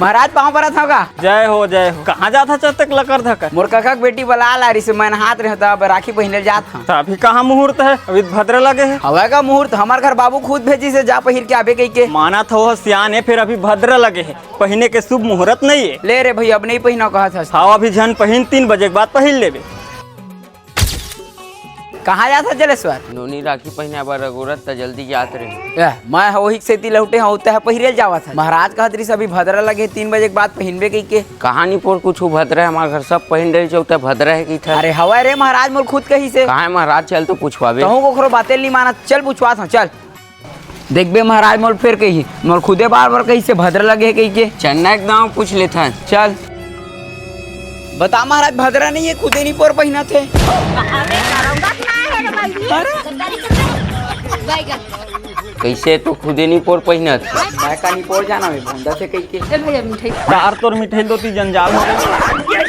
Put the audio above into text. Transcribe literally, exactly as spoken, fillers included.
महाराज, पाँव परत हँव गा। जय हो, जय हो। कहाँ जात हस अतेक लकर धकर? मोर कका के बेटी बला लारिस हे, मैं नहात रहेंव, त अब राखी पहिने ल जात हँव। त अभी कहाँ मुहूर्त हे? अभी भद्रा लगे हे। हवय गा मुहूर्त, हमर घर बाबू खुद भेजिस हे, जा पहिर के आबे कहिके। मानत हँव सियान ए, फेर अभी भद्रा लगे हे, पहिने के शुभ मुहूर्त नइ ए। ले रे भई, अब नइ पहिनँव कहत हस। हव, अभी झन पहिन, तीन बजे के बाद पहिर लेबे। कहाँ जात हस जलेश्वर? नोनी राखी पहिने बर अगोरत त जल्दी जात रहे। ए, मैं ह ओही के सेती लहुटे हँव, तैं ह पहिरे ल जावत हस। महाराज कहत रिहिस अभी भद्रा लगे, तीन बजे के बाद पहिनबे कहिके। कहाँ निपोर कुछु भद्रा हे, हमर घर सब पहिन डरिस हे, तैं भद्रा हे कहिथस। अरे हवय रे, महाराज मोर खुद कहिस हे। कहाँ हे महाराज, चल तो पुछवाबे। तहूँ कोखरो बाते ल नइ मानत, चल पुछवात हँव, चल। देखबे महाराज मोला फेर कहिही, मोला खुदे बार-बार कहिस हे भद्रा लगे हे कहिके। चन्ना के दाँव पूछ लेथन। चल। बता महाराज, भद्रा नइ ए, खुदे निपोर पहिनत हे। अरे, कइसे तो खुदे निपोर पहिनत? मैं का निपोर जानँव, ए भोंदत हे कहिके। ए भैया, मिठाई। दार तोर मिठाई ल दो, ती जंजाल हो गे।